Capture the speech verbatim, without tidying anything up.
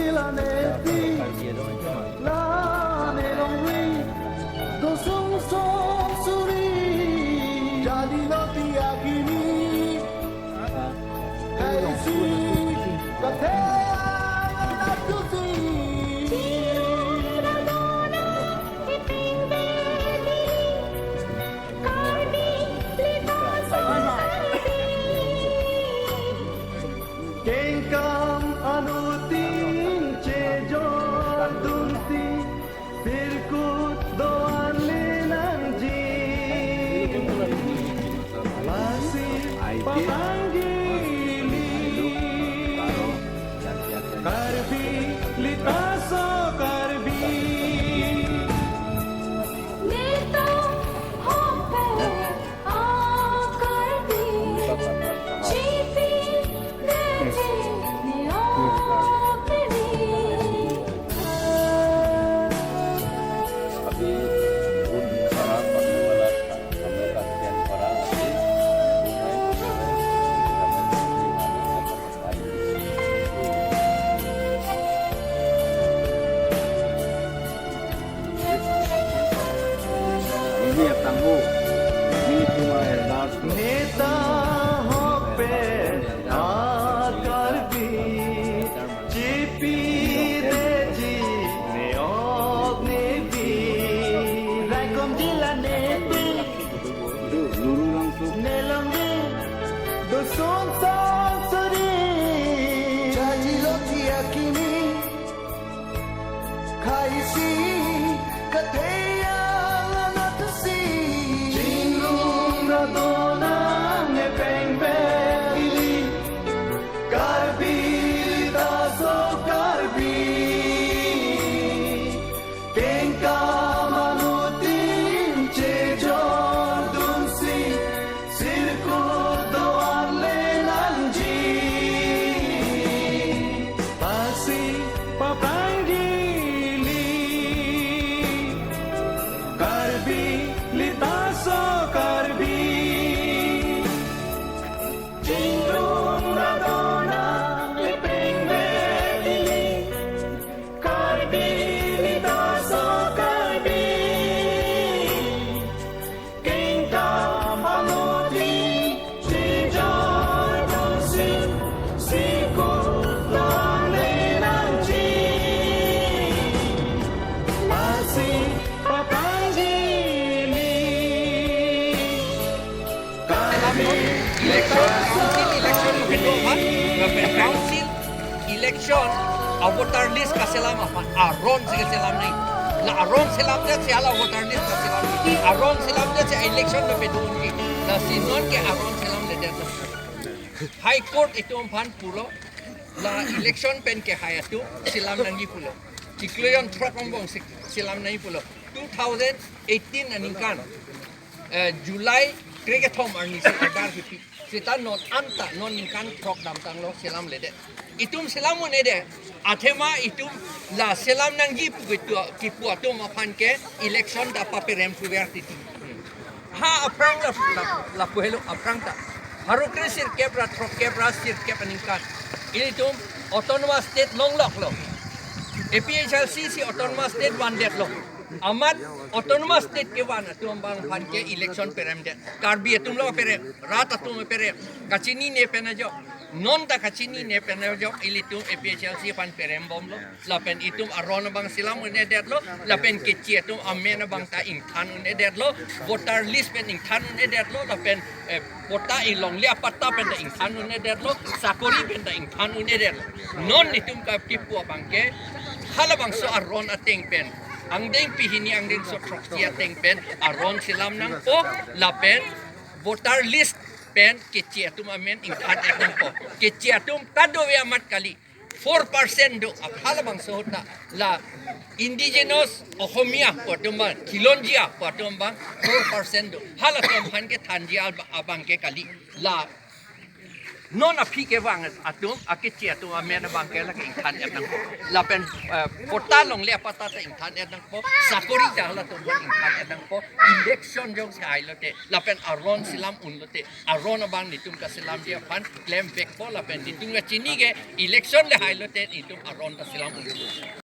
Lane ti, lane longri, dosung song suri, jadi lo ti akimi, kaisi, kathe, atusi. Kengkam anuttin chejordunsi, sirkut do-an le nangji. Lasi papanggili, Karbi, litaso Karbi. Netum hope a Karbi, G P, Neji, Neo, Kemi. Ini yang tangguh. Ini cuma elders. Neta hope a Karbi, G P, Neji, Neo, Nebi. Raikom jila Nebi. Luru langsung. Nelongri, dosung song suri. Jadi lo ti akimi, kaisi, kathe yang anatsi. Chinglum radona ne peng peli, Karbi, litaso Karbi. Kengkam anuttin chejordunsi, sirkut do-an le nangji. Pasi papanggili, Karbi, litaso Karbi. Chinglum radona ne peng peli, Karbi, litaso Karbi. Kengkam anuttin chejordunsi, sirkut do-an le nangji. Lasi papanggili. Election, council election, council election a voter list kaselam aphan aron si kaselam nangji. La aron selamdet si hala voter list kaselam nangji. Aron selamdet si election ta pedunji. Lasi non ke aron selamledetlo. High Court itum aphan pulo, la election pen kehai atum selam nangji pulo. Chiklo jon throk angbong si selam nangji pulo. Two thousand eighteen aningkan, eh, July krekethom arni si order kipi. Seta non anta non ningkan throk damtanglo selamledet. Itum selam un-edet. Athema itum la selam nangji pu kipu, kipu atum aphan ke election ta paperem puver titi. Ha aphrang la, la, lapu helo aphrang ta. Pharo kre sirkep ra throkkep ra sirkep aningkan, ilitum autonomous state longloklo. A P H L C si autonomous state vandetlo. Amat autonomous state kevan atum abang aphan ke election peremdet. Karbi atum lo perem, rat atum perem. Kachinine pen ajok. Non ta kachinine pen ajok ilitum A P H L C aphan perembomlo. Lapen itum aron abang selam un-edetlo. Lapen keche atum amen abang ta ingthan un-edetlo. Voter list pen ingthan un-edetlo. Lapen, eh, patta, ilongle apatta pen ta ingthan un-edetlo, sakori pen ta ingthan un-edetlo. Non itum ke kipu abang ke halabangso aron ateng pen, angdeng pehini angdengso throksi ateng pen aron selam nangpo, lapen voter list pen keche atum amen ingthan-et nangpo. Keche atum kadokave amat kali. Four percent do, halabangso ahut ta la indigenous Ohomia pu atum abang, Khilonjia pu atum abang four percent do. Halatum aphan kethanji al-, abang ke kali. La Non aphi kevang atum, akeche atum amen abang ke lake ingthan-et nangpo. Lapen eh, patta longle apatta ta ingthan-et nangpo. Sakori ta halatum aphan ingthan-et nangpo. Election jongsi hailote, lapen aron selam unlote, aron abang netum kaselamji aphan klem vekpo. Lapen netum kachini ke election le hailote netum aron ta selam unpo.